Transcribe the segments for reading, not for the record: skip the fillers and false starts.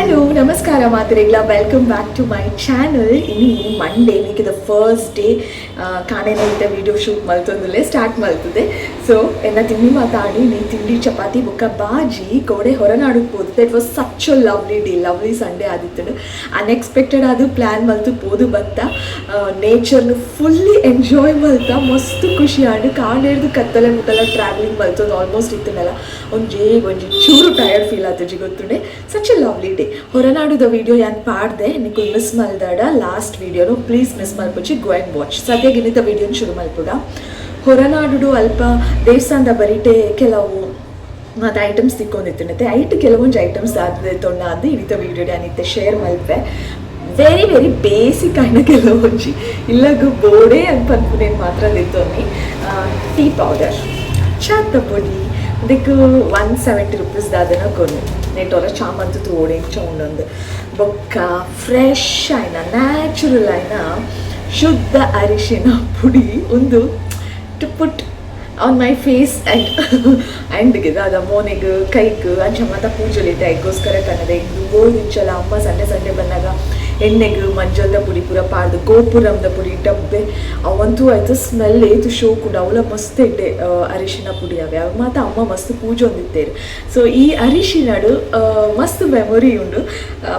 Hello, ನಮಸ್ಕಾರ ಮಾತೆರೆಗ್ಲ. Welcome back to my channel. ಇನಿ ಮಂಡೇ, ವೀಕ್ದ ಫಸ್ಟ್ ಡೇ. ಕಾಣೆನ ವೀಡಿಯೋ ಶೂಟ್ ಮಲ್ತೊಂದುಲ್ಲೆ, ಸ್ಟಾರ್ಟ್ ಮಲ್ತದೆ. ಸೊ ಎನ್ನ ತಿಂಡಿ ಮಾತಾಡಿ ನೀ ತಿಂಡಿ ಚಪಾತಿ ಬೊಕ್ಕ ಬಾಜಿ. ಕೋಡೆ ಹೊರನಾಡುಗ್ ಪೋದು. That was such a lovely day, lovely Sunday ಆದಿತ್ತುಂಡು. ಅನ್ಎಕ್ಸ್ಪೆಕ್ಟೆಡ್ ಅದು ಪ್ಲ್ಯಾನ್ ಮಲ್ತು ಪೋದು ಬತ್ತ. ನೇಚರ್ನು ಫುಲ್ಲಿ ಎಂಜಾಯ್ ಮಲ್ತ. ಮಸ್ತ್ ಖುಷಿ ಆಂಡ್. ಕಾಂಡೆರ್ದು ಕತ್ತಲೆ ಮುಟ್ಟಲ ಟ್ರಾವೆಲಿಂಗ್ ಮಲ್ತೊಂದು ಆಲ್ಮೋಸ್ಟ್ ಇತ್ತುಂಡಲ್ಲ, ಒಂಜೇ ಒಂಜಿ ಚೂರು ಟಯರ್ಡ್ ಫೀಲ್ ಆತುಜಿ, ಗೊತ್ತುಂಡೆ. Such a lovely day. ಹೊರನಾಡುದ video ಯಾನ್ ಪಾಡ್ದೆ, ನಿಕುಲ್ ಮಿಸ್ ಮಲ್ದಾಡ ಲಾಸ್ಟ್ ವೀಡಿಯೋನು ಪ್ಲೀಸ್ ಮಿಸ್ ಮಲ್ಪೊಚ್ಚಿ, ಗೋ ಆ್ಯಂಡ್ ವಾಚ್. ಸದ್ಯ ಗಿನಿತ ವೀಡಿಯೋನ ಶುರು ಮಲ್ಪುಗ. ಹೊರನಾಡುಡು ಅಲ್ಪ ದೇವಸ್ಥಾನದ ಬರಿಟೆ ಕೆಲವು ಮತ್ತು ಐಟಮ್ಸ್ ತಿಕ್ಕೊಂಡಿತ್ತು. ಐಟ್ ಕೆಲವೊಂಜಿ ಐಟಮ್ಸ್ ಆದ ತೊಂಡ ಅಂದು ಇನಿತ ವೀಡಿಯೋ ಯಾನಿತ್ತೆ ಶೇರ್ ಮಲ್ಪೆ. ವೆರಿ ವೆರಿ ಬೇಸಿಕ್ ಆಯ್ನ ಕೆಲವೊಂಜಿ ಇಲ್ಲಗು ಬೋಡೆ ಅಂತ ಪನ್ಪುನೇನು ಮಾತ್ರ ದೆತ್ತೊನ್ನಿ. ಟೀ ಪೌಡರ್, ಚಾತ್ತ ಪೊಡಿ ಅದಕ್ಕೆ 170 ರುಪೀಸ್ ದಾದನ ಕೊರ್ನು. ನೆಟ್ ಒರ ಚಾಮಂತು ತೋಡೆ ಉಂಡೊಂದು. ಬೊಕ್ಕ ಫ್ರೆಶ್ ಆಯ್ನ, ನ್ಯಾಚುರಲ್ ಆಯ್ನ ಶುದ್ಧ ಅರಿಶಿನ ಪುಡಿ ಒಂದು to put on my face and ದಾದ ಮೋನೆಗ್, ಕೈಕ್ ಅಂಚ ಮಾತ ಪೂಜೊಲಿತೆ. ಐಗೋಸ್ಕರ ಕನ್ನದ ಇಂದು ಗೋದಿಂಚಲ ಅಮ್ಮ ಸಂಡೆ ಸಂಡೆ ಬಂದಾಗ ಎಣ್ಣೆಗ್ ಮಂಜಲ್ದ ಪುಡಿ ಪೂರ ಪಾಡ್ದು, ಗೋಪುರಂದ ಪುಡಿ ಡಬ್ಬೆ ಅವಂತೂ ಆಯ್ತು. ಸ್ಮೆಲ್ ಏತು ಶೋಕುಂಡು. ಅವಲ ಮಸ್ತ್ ಎಡ್ಡೆ ಅರಿಶಿನ ಪುಡಿ ಅವೆ. ಅವು ಮಾತ ಅಮ್ಮ ಮಸ್ತ್ ಪೂಜೊಂದಿತ್ತೇರು. ಸೊ ಈ ಅರಿಶಿನಡು ಮಸ್ತ್ ಮೆಮೊರಿ ಉಂಡು.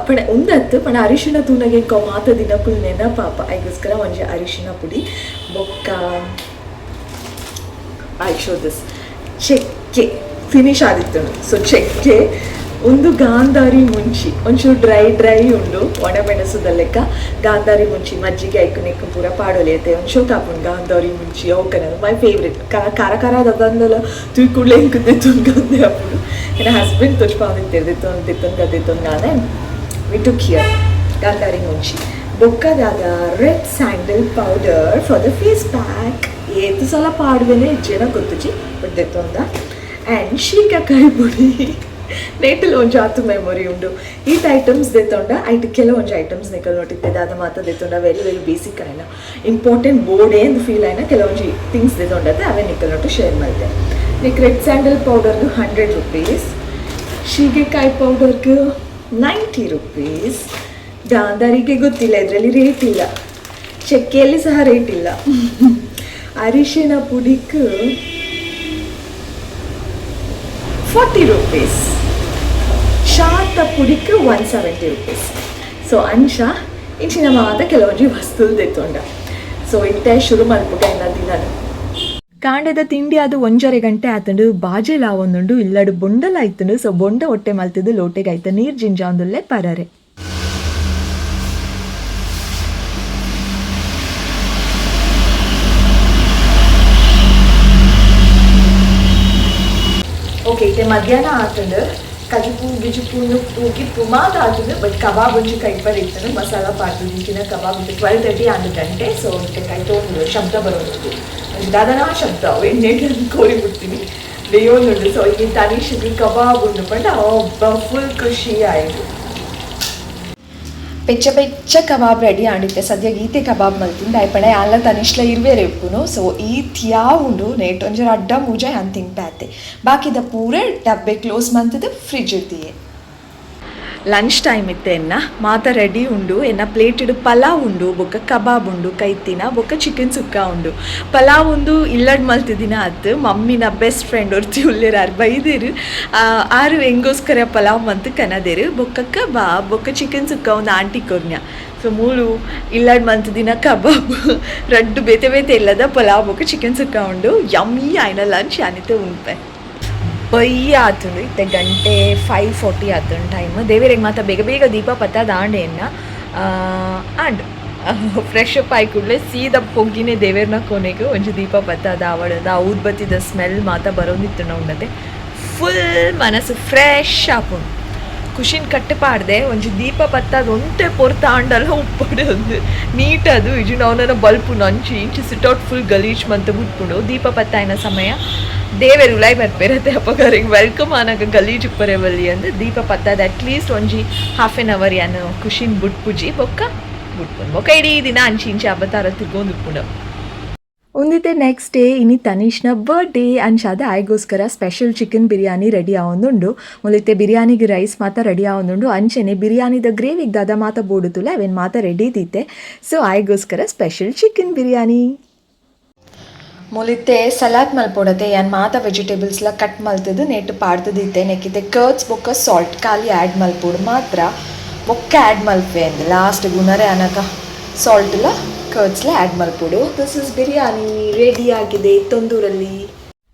ಪಂಡ ಉಂದತ್ತು ಪಂಡ ಅರಿಶಿನ ತೂನಗೆ ಇಂಕ ಮಾತ ದಿನಕುಲು ನೆನಪಾಪ. ಐಗೋಸ್ಕರ ಒಂಜಿ ಅರಿಶಿನ ಪುಡಿ. ಬೊಕ್ಕ I show this ಚಕ್ಕೆ ಫಿನಿಶ್ ಆದಿತ್ತು. ಸೊ ಚಕ್ಕೆ ಒಂದು, ಗಾಂಧಾರಿ ಮುಂಚಿ ಒಂಚೂರು ಡ್ರೈ ಡ್ರೈ ಉಂಡು, ಒಣಮೆಣಸುದ ಲೆಕ್ಕ. ಗಾಂಧಾರಿ ಮುಂಚಿ ಮಜ್ಜಿಗೆ ಐಕು ನೆಕ್ಕು ಪೂರ ಪಾಡೊಲಿ ಐತೆ. ಒಂದು ಶೋಕ್ ಆಪುಂಡು ಗಾಂಧಾರಿ ಮುಂಚಿ. ಅವು ಮೈ ಫೇವ್ರೆಟ್. ಖಾರ ಖಾರ ದಂದಲ ತುಯ್ ಕೂಡಲೇ ಇಂಕುಂದೆ ಆಪುಂಡು. ನನ್ನ ಹಸ್ಬೆಂಡ್ ತೊಚ್ಪಾವಂದಿತ್ತೇರು, ದೆತ್ತೊಂದು ದೆತ್ತೊಂದು ದೆತ್ತೊಂದು. We took here Gandhari ಮುಂಚಿ. ಬೊಕ್ಕದಾದ red sandal powder for the face pack. ಏತು ಸಲ ಪಾಡುವೆನೆ ಜನ ಗೊತ್ತುಜಿ, ಬಟ್ ದೆತ್ತೊಂದ. ಆ್ಯಂಡ್ ಶೀಕಾಕಾಯಿ ಪುಡಿ. ನೇಟಲ್ ಒಂಜಿ ಆತು ಮೆಮೊರಿ ಉಂಡು. ಈತ್ ಐಟಮ್ಸ್ ದೆತ್ತೊಂಡ. ಐಟ್ ಕೆಲವೊಂಜಿ ಐಟಮ್ಸ್ ನಿಕಲ್ ನೋಟಿತ್ತೆ ದಾದ ಮಾತ ದೆತ್ತೊಂಡ. ವೆರಿ ವೆರಿ ಬೇಸಿಕ್ ಆಯ್ನ, ಇಂಪಾರ್ಟೆಂಟ್ ಬೋರ್ಡೇ ಅಂದ್ ಫೀಲ್ ಆಯ್ನ ಕೆಲವೊಂಜಿ ಥಿಂಗ್ಸ್ ದೆತ್ತೊಂಡತೆ. ಅವೇ ನಿಕಲ್ ನೋಟು ಶೇರ್ ಮಲ್ತೆ. ಲೈಕ್ ರೆಡ್ ಸ್ಯಾಂಡಲ್ ಪೌಡರ್ಗೆ 100 ರುಪೀಸ್, ಶೀಗೆಕಾಯಿ ಪೌಡರ್ಗೆ 90 ರುಪೀಸ್, ಗಾಂಧಾರಿಗೆ ಗೊತ್ತಿಲ್ಲ, ಇದರಲ್ಲಿ ರೇಟ್ ಇಲ್ಲ. ಚಕ್ಕೆಯಲ್ಲಿ ಸಹ ರೇಟ್ ಇಲ್ಲ. ಅರಿಶಿನ ಪುಡಿಕ್ 40 ರುಪೀಸ್, ಚಾತ ಪುಡಿಕ್ 170 ರುಪೀಸ್. ಸೊ ಅಂಶ ಇಂಚಿನ ಮಾತ ಕೆಲವೊಂಜಿ ವಸ್ತುలు ದೆತ್ತೊಂಡ. ಸೊ ಇತ್ತೆ ಶುರು ಮಲ್ಪುಗ ಇನ್ನ ದಿನ. ಕಾಂಡೆದ ತಿಂಡಿ ಅದು 1.5 ಗಂಟೆ ಆತಂಡು. ಬಾಜೆಲ ಆವೊಂದುಂಡು. ಇಲ್ಲಡು ಬೊಂಡಲ ಆಯ್ತುಂಡು. ಸೊ ಬೊಂಡ ಒಟ್ಟೆ ಮಲ್ತಿದ್ದು ಲೋಟೆಗೆ ಆಯ್ತ ನೀರ್ ಜಿಂಜಾವೊಂದುಲ್ಲೆ ಪರರೆ. ಓಕೆ, ಇತ್ತೆ ಮಧ್ಯಾಹ್ನ ಆತಂಡು. ಕಜಿಪು ಗಿಜಿಪು ನುಪ್ಪು ಗಿಪ್ಪು ಮಾತ ಆತಂಡು. ಬಟ್ ಕಬಾಬ್ ಒಂಜಿ ಕೈಪರ್ ಇತ್ತಂಡು. ಮಸಾಲ ಪಾಡ್ದು ದಿಂಚಿನ ಕಬಾಬ್ ಇತ್ತು. 12:30 ಆಂಡ್ ಗಂಟೆ. ಸೊ ಇತ್ತೆ ಕೈತೋಂದು ಶಬ್ದ ಬರೋದು, ಒಂಜಿ ದಾದನಾ ಶಬ್ದ ಅವು ಎಣ್ಣೆ ಕೋರಿ ಬಿಡ್ತೀನಿ ಬೇಯೋದುಂಡು. ಸೊ ಈ ತನಿಷಿಗೆ ಕಬಾಬ್ ಉಂಡು ಪಂಡ ಒಬ್ಬ ಫುಲ್ ಖುಷಿ ಆಯಿತು. ಪೆಚ್ಚ ಪೆಚ್ಚ ಕಬಾಬ್ ರೆಡಿ ಆಂಡಿತ್ತೆ. ಸದ್ಯ ಗೀತೆ ಕಬಾಬ್ ಮಲ್ತಿಂದ ಪಂಡ ಯಾನ್ಲ ತನಿಷ್ಲ ಇರ್ವೇರೆ ಉಪ್ಪುನು. ಸೊ ಈ ಥಿಯಾ ಉಂಡು. ನೇಟ್ ಒಂಜರ ಅಡ್ಡ ಮೂಜ ಯಾನ್ ತಿನ್ಪೆ. ಬಾಕಿದ ಪೂರ ಡಬ್ಬೆ ಕ್ಲೋಸ್ ಮಂತದ ಫ್ರಿಜ್ ಇರ್ತಿಯೆ. ಲಂಚ್ ಟೈಮ್ ಇತ್ತೆ. ಎನ್ನ ಮಾತ ರೆಡಿ ಉಂಡು. ಎನ್ನ ಪ್ಲೇಟೆಡ್ ಪಲಾವ್ ಉಂಡು, ಬೊಕ್ಕ ಕಬಾಬ್ ಉಂಡು, ಕೈತಿನ ಬೊಕ್ಕ ಚಿಕನ್ ಸುಕ್ಕ ಉಂಡು. ಪಲಾವ್ ಉಂದು ಇಲ್ಲಡ್ ಮಲ್ತಿದಿನ ಅತ್ತು. ಮಮ್ಮಿನ ಬೆಸ್ಟ್ ಫ್ರೆಂಡ್ ಒರ್ತಿ ಉಲ್ಲೇರು, ಆರ್ ಬೈದೇರು. ಆರು ಎಂಗೋಸ್ಕರ ಪಲಾವ್ ಮಂತು ಕನದೇರು. ಬೊಕ್ಕ ಕಬಾಬ್ ಬೊಕ್ಕ ಚಿಕನ್ ಸುಕ್ಕ ಒಂದು ಆಂಟಿ ಕೊರ್ನ್ಯ. ಸೊ ಮೂಲು ಇಲ್ಲಡ್ ಮಂತಿದಿನ ಕಬಾಬ್ ರಡ್ಡು ಬೇತೆ ಬೇತೆ ಇಲ್ಲದ ಪಲಾವ್ ಬೊಕ್ಕ ಚಿಕನ್ ಸುಕ್ಕ ಉಂಡು. Yummy ಆಯ್ನ lunch. ಯಾನಿತೆ ಉಂಪೆ. ಬಯ್ಯ ಆತುಂಡು ಇತ್ತೆ. ಗಂಟೆ 5:40 ಆತುಂಡು ಟೈಮ್. ದೇವರಿಗೆ ಮಾತ ಬೇಗ ಬೇಗ ದೀಪ ಪತ್ತಾದ ಆಂಡ್ ಎನ್ನ ಆಂಡ್ ಫ್ರೆಶ್ ಅಪ್ ಆಯ್ ಕೂಡಲೇ ಸೀದಾ ಪೊಗ್ಗಿನೇ ದೇವೇರ್ನ ಕೊನೆಗೆ ಒಂಜಿ ದೀಪ ಪತ್ತಾದ ಅವಳದ ಆ ಊದ್ಬತ್ತಿದ ಸ್ಮೆಲ್ ಮಾತ ಬರೋದಿತ್ತು ಉಂಡತೆ. ಫುಲ್ ಮನಸ್ಸು ಫ್ರೆಶ್ ಆಪುಂಡು. ಖುಷಿನ್ ಕಟ್ಟು ಪಾಡ್ದೆ. ಒಂಜಿ ದೀಪ ಪತ್ತಾದ ಒಂತೆ ಪೊರ್ತ ಆಂಡಲ ಉಪ್ಪಡು ಒಂದು ನೀಟ್ ಅದು ಇಜು ಅವನ ಬಲ್ಪು ಅಂಚಿ ಇಂಚಿ ಸಿಟ್ಔಟ್ ಫುಲ್ ಗಲೀಜ್ ಮಂತ ಬುಟ್ಪುಂಡು. ದೀಪ ಪತ್ತಾಯಿನ ಸಮಯ ದೇವೆರ್ ಉಲಾಯ್ ಬರ್ಪೇರತೆ, ಅಪಗಾರಿಗೆ welcome ಆನಗ ಗಲೀಜ್ ಉಪ್ಪರೆ ಬಲ್ಲಿ ಅಂದ್ ದೀಪ ಪತ್ತಾದ ಅಟ್ಲೀಸ್ಟ್ ಒಂಜಿ ಹಾಫ್ ಎನ್ ಅವರ್ ಯಾನ್ ಖುಷಿನ್ ಬುಟ್ಪುಜಿ. ಬೊಕ್ಕ ಬುಟ್ಪುಂಡು. ಬೊಕ್ಕ ಇಡೀ ದಿನ ಅಂಚಿ ಇಂಚಿ ಅಬತಾರ ತಿರ್ಗೊಂದು ಉಪ್ಪುಂಡು. ಉಂದಿತ್ತೆ ನೆಕ್ಸ್ಟ್ ಡೇ ಇನಿ ತನಿಷ್ನ ಬರ್ಡೇ ಅಂಚಾದ ಆಯ್ಗೋಸ್ಕರ ಸ್ಪೆಷಲ್ ಚಿಕನ್ ಬಿರಿಯಾನಿ ರೆಡಿ ಆವೊಂದುಂಡು. ಮುಲಿತ್ತೆ ಬಿರಿಯಾನಿಗೆ ರೈಸ್ ಮಾತ ರೆಡಿ ಆವೊಂದುಂಡು. ಅಂಚೆನೆ ಬಿರಿಯಾನಿದ ಗ್ರೇವಿಗ್ ದಾದ ಮಾತ ಬೋಡುತುಲ್ಲ ಅವೆನ್ ಮಾತ ರೆಡಿ ದೀತೆ. ಸೊ ಆಯ್ಗೋಸ್ಕರ ಸ್ಪೆಷಲ್ ಚಿಕನ್ ಬಿರಿಯಾನಿ. ಮುಲಿತ್ತೆ ಸಲಾದ್ ಮಲ್ಪೊಡತೆ. ಯಾನ್ ಮಾತ ವೆಜಿಟೇಬಲ್ಸ್ಲ ಕಟ್ ಮಲ್ತದು ನೆಟ್ ಪಾಡ್ತದಿತ್ತೆ. ನೆಕ್ಕಿತ್ತೆ ಕರ್ಡ್ಸ್ ಬೊಕ್ಕ ಸಾಲ್ಟ್ ಖಾಲಿ ಆ್ಯಡ್ ಮಲ್ಪೊಡು ಮಾತ್ರ. ಬೊಕ್ಕ ಆ್ಯಡ್ ಮಲ್ಪೆ ಅಂದ್ ಲಾಸ್ಟ್ ಗುಣರೆ ಅನಕ ಸಾಲ್ಟ್ಲ ಕರ್ಡ್ಸ್ಲ ಆ್ಯಡ್ ಮಲ್ಪೊಡು. This is biryani ready ಆಗಿದೆ ತಂದೂರಲ್ಲಿ.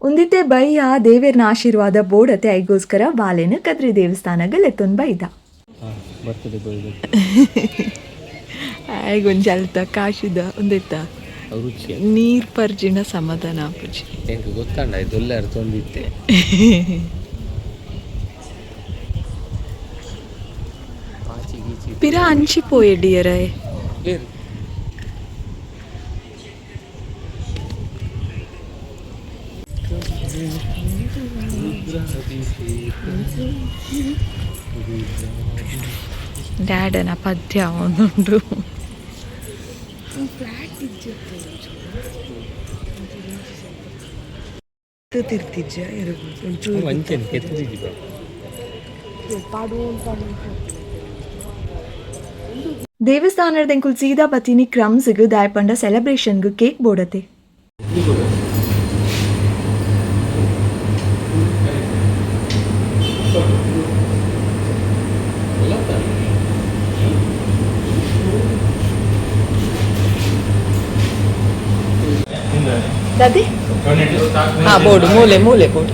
ಉಂದಿತ್ತೆ ಬಯ್ಯ ದೇವೆರ್ನ ಆಶೀರ್ವಾದ ಬೋಡತೆ. ಐಗೋಸ್ಕರ ಬಾಲೆನ ಕದ್ರಿ ದೇವಸ್ಥಾನಗ್ ಲೆತ್ತೊಂದು ಬೈದ. ಬರ್ತದೆ. ಆಯ್ಗೊಂಜಿ ಅಲ್ತ ಕಾಶಿದ ಉಂದೆತ್ತ ರುಚಿ. ನೀರ್ ಪರ್ಜಿನ ಸಮಾಧಾನ ಆಪುಜಿ. ಎಂಕ್ ಗೊತ್ತಂಡ ಇದೊಲ್ಲಾರು ತೊಂದಿತ್ತೆ. ಪಾಚಿ ಗೀಚಿ. ಪಿರ ಅಂಚಿ ಪೋಯೆ ಡಿಯರ್. ಏರು? ಡ್ಯಾಡನ ಪದ್ಯ ಒಂದುಂಡು. ಅಂಚೆನೆ ಕೆತ್ತಿದ್ದೀವಿ. ದೇವಸ್ಥಾನದ ಎಂಕುಲ್ ಸೀದಾ ಬತ್ತೀನಿ ಕ್ರಮ್ಸ್ಗ್ ದಾಯಪಂಡ ಸೆಲೆಬ್ರೇಷನ್ಗ್ ಕೇಕ್ ಬೋಡತೆ. ದಾದಿ, ಹಾ ಬೋರ್ಡು ಮೂಲೆ ಮೂಲೆ ಬೋರ್ಡು.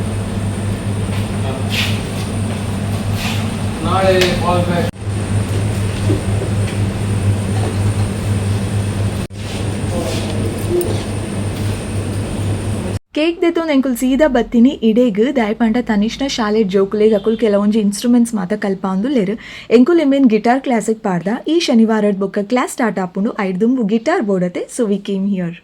ನಾಳೆ ಕಾಲ್ ಬ್ಯಾಕ್. ಕೇಕ್ ದೆತ್ತೊಂದು ಎಂಕುಲ್ ಸೀದಾ ಬತ್ತೀನಿ ಇಡೇಗ್. ದಾಯಪಂಡ ತನಿಷ್ನ ಶಾಲೆ ಜೋಕುಲೆಗ್ ಅಕುಲ್ ಕೆಲವೊಂಜಿ ಇನ್ಸ್ಟ್ರೂಮೆಂಟ್ಸ್ ಮಾತ ಕಲ್ಪಾಂದುಲ್ಲೆರ್. ಎಂಕುಲ್ ಇಂಬೆನ್ ಗಿಟಾರ್ ಕ್ಲಾಸಿಗೆ ಪಾಡ್ದ. ಈ ಶನಿವಾರದ ಬೊಕ್ಕ ಕ್ಲಾಸ್ ಸ್ಟಾರ್ಟ್ ಆಪುಂಡು. ಐಡ್ ದುಂಬು guitar ಬೋಡತೆ. So we came here.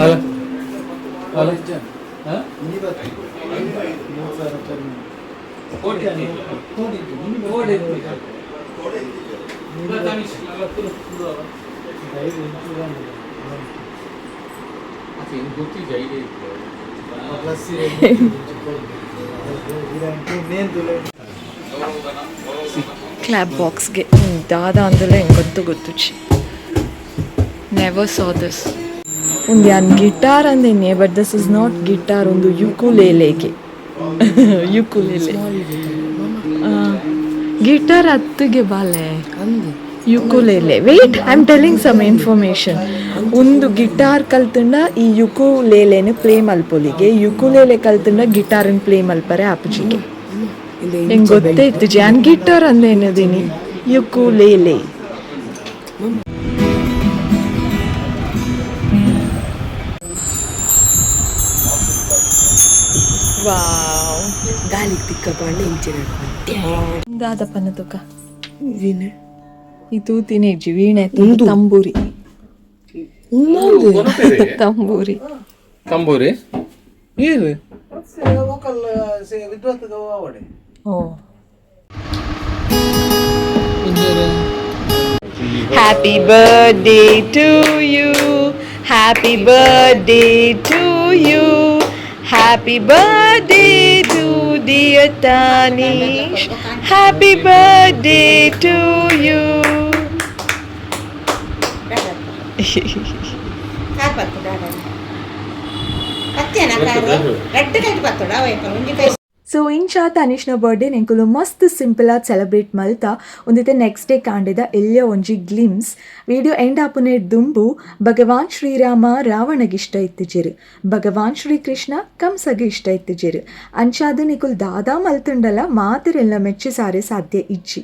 ಅಲ್ಲ ಅಲ್ಲ, ಹಾ? ಗೊತ್ತಿದೆ, ಐಡಿಯಾ ಇತ್ತು. ಕ್ಲಾಪ್ ಬಾಕ್ಸ್ಗೆ ದಾದ ಅಂದಲ್ಲ ಹೆಂಗೆ ಗೊತ್ತುಚಿ. Never saw this. ಒಂದು ಯಾನ್ guitar ಅಂದೇನೆ, but this is not guitar. ಒಂದು ಯುಕುಲೇಲೆಗೆ, ಯುಕುಲೇಲೆ ಗಿಟಾರ್ ಹತ್ತಿಗೆ ಬಾಲೆ ಯುಕುಲೇಲೆ. Wait, I am telling some information. ಒಂದು ಗಿಟಾರ್ ಕಲ್ತಂಡ ಈ ಯುಕುಲೇಲೆನ ಪ್ಲೇ ಮಲ್ಪೊಲಿಗೆ. ಯುಕುಲೇಲೆ ಕಲ್ತಂಡ ಗಿಟಾರನ್ ಪ್ಲೇ ಮಲ್ಪರೆ ಆಪುಜಿಗೆ. ಹೆಂಗ್ ಗೊತ್ತೇ ಇತ್ತು ಜಾನ್ ಗಿಟಾರ್ ಅಂದೇನದೀನಿ ಯುಕುಲೇಲೆ. ವಾವ್. ಗಾಲಿಗೆ ತಿಕ್ಕಪಾಂಡ ಇಂಚಿನ. ದಾದಪ್ಪನ ತುಕ ಈ ತೂತಿನ ಇಜ್ಜಿ ವೀಣೆ, ತಂಬೂರಿ, ತಂಬೂರಿ. ತಂಬೂರಿ ಏನು? ಓ, happy birthday to you, happy birthday to you, happy birthday to dear Tanish, happy birthday to you. Car ಪತ್ತುಡ ಪತ್ತೇನ car red ಕೈಟ್ ಪತ್ತುಡ wiper ಒಂಜಿ ಕೈ. ಸೊ ಇಂಚ ತನಿಷ್ನ ಬರ್ಡೇ ಎಂಕುಲು ಮಸ್ತ್ ಸಿಂಪಲ್ ಆದ್ ಸೆಲೆಬ್ರೇಟ್ ಮಲ್ತ. ಒಂದಿತ್ತೆ ನೆಕ್ಸ್ಟ್ ಡೇ ಕಾಂಡೆದ ಎಲ್ಯ ಒಂಜಿ ಗ್ಲಿಮ್ಸ್. ವಿಡಿಯೋ ಎಂಡ್ ಆಪುನೆ ದುಂಬು, ಭಗವಾನ್ ಶ್ರೀರಾಮ ರಾವಣಗೆ ಇಷ್ಟ ಇತ್ತಿಜೆರ್, ಭಗವಾನ್ ಶ್ರೀಕೃಷ್ಣ ಕಂಸಗೆ ಇಷ್ಟ ಇತ್ತಿಜೆರ್. ಅಂಚಾದ ನಿಕುಲ್ ದಾದಾ ಮಲ್ತುಂಡಲ ಮಾತೆರೆಲ್ಲ ಮೆಚ್ಚಿ ಸಾರೆ ಸಾಧ್ಯ ಇಜ್ಜಿ.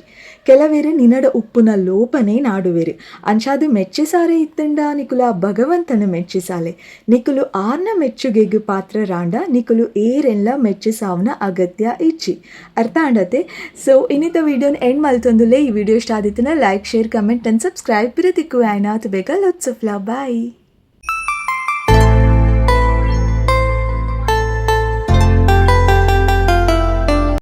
ಕೆಲವೇರು ನಿನಡ ಉಪ್ಪುನ ಲೋಪನೇ ನಾಡುವೆರು. ಅಂಚಾದ ಮೆಚ್ಚಿ ಸಾರೆ ಇತ್ತಂಡ ನಿಕುಲ ಭಗವಂತನ ಮೆಚ್ಚಿಸಾಲೆ. ನಿಕುಲು ಆರ್ನ ಮೆಚ್ಚುಗೆಗು ಪಾತ್ರ ರಾಂಡ ನಿಕುಲು ಏರೆಲ್ಲ ಮೆಚ್ಚಿಸಾವ್ನ ಅಗತ್ಯ. ಅಗತ್ಯ ಇಜ್ಜಿ, ಅರ್ಥ ಆಂಡತೆ? ಸೊ ಇನ್ನಿತ ವಿಡಿಯೋನ ಎಂಡ್ ಮಲ್ತೊಂದುಲ್ಲೆ. ಈ ವಿಡಿಯೋ ಇಷ್ಟ ಆದಿತ್ತಿನ like, share, comment and subscribe. ಪಿರ ತಿಕ್ಕುವೆ ಆಯ್ನ ಬೇಗ. Lots of love, bye.